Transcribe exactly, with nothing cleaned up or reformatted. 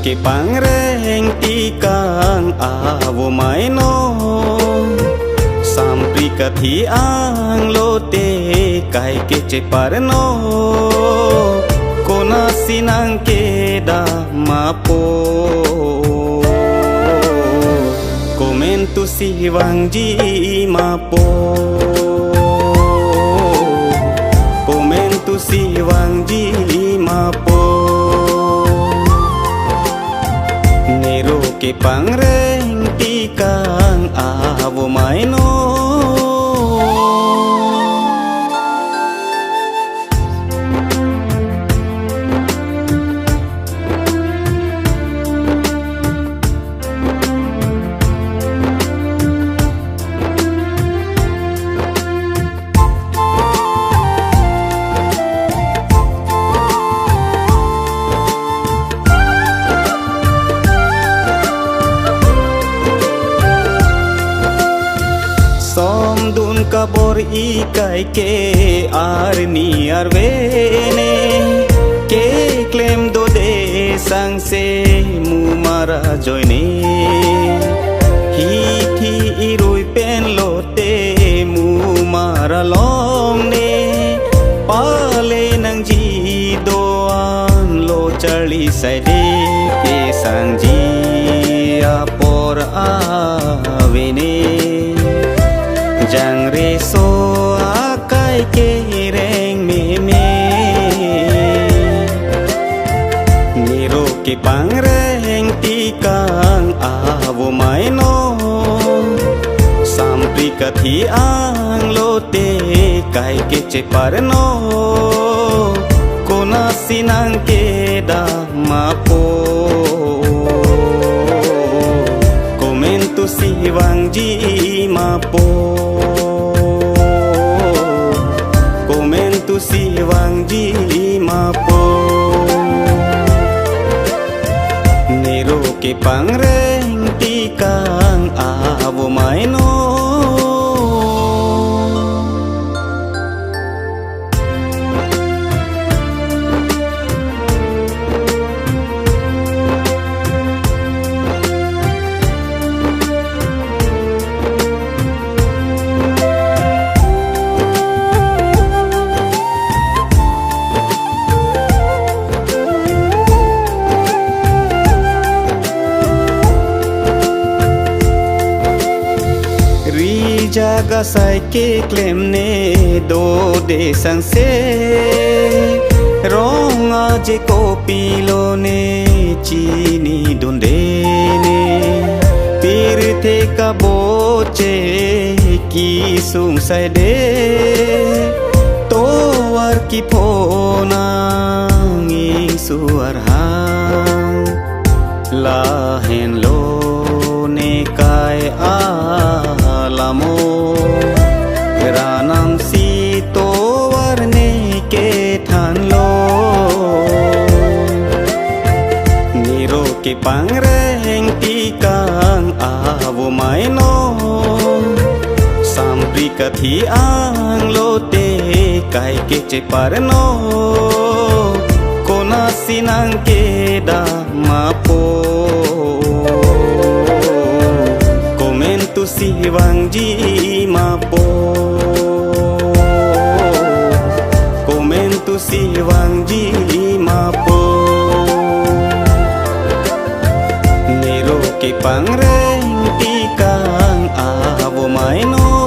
Kepangreng tikang avo maino, sampri kathi-ang lote kai kecheparno, konatsi nangkedam apot. Komentusi vangji ma po, komentusi vangji ma po. Nero kepangreng tikang avo maino. Somdun kabor-i kaike arni arvene, keklem dode sangse mumar ajoine. Hithi irui pen lote mumar alongne, pale nangji do-an lo charli saide, kesangji apor avene. Jangreso akai kereng meme. Nero kepangreng tikang avo maino, sampri kathi-ang lote kai kecheparno, konatsi nangkedam apot. Komentusi vangji ma po, komentusi vangji ma po. Nero kepangreng tikang avo maino. Rijak asai keklemne dode sangse, rong aje kopilone chinidundene. Pirthe kaboche kesung saide, tovar kepho nang ingsu arhang. Lahenlo nekai alamo, ranamsi tovar ne kethanlo. Nero kepangreng tikang avo maino, sampri kathi-ang lote kai kecheparno, konatsi nangkedam apot. Komentusi vangji ma po, komentusi vangji ma po. Nero kepangreng tikang avo maino.